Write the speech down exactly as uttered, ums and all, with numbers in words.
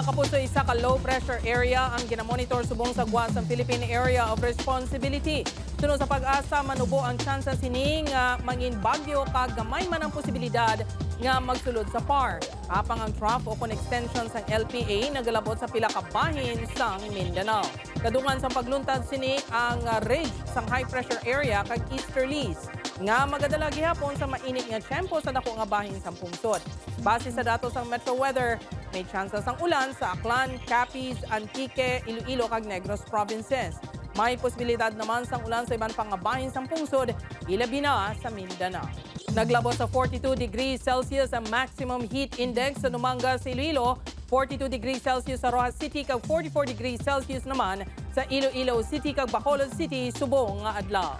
Kapuso, isa ka low pressure area ang ginamonitor subong sa GWAS sang Philippine Area of Responsibility. Suno sa PAGASA, manubo ang tsansa sini nga mangin bagyo kag gamay man ang posibilidad nga magsulod sa PAR. Apang ang trough o kon extension sang L P A nagalabot sa pila ka bahin sang Mindanao. Kadungan sang pagluntad sini ang, ah, ridge sang high pressure area kag easterlies nga magadala gihapon sa mainit nga tiyempo sa dako nga bahin sang pungsod. Base sa datos sang Metro Weather, may tsansa sang ulan sa Aklan, Capiz, Antique, Iloilo kag Negros provinces. May posibilidad naman sang ulan sa iban pa nga bahin sang pungsod, ilabi na sa Mindanao. Naglabot sa forty-two degrees Celsius ang maximum heat index sa Dumangas, Iloilo, forty-two degrees Celsius sa Roxas City, kag forty-four degrees Celsius naman sa Iloilo City kag Bacolod City subong nga adlaw.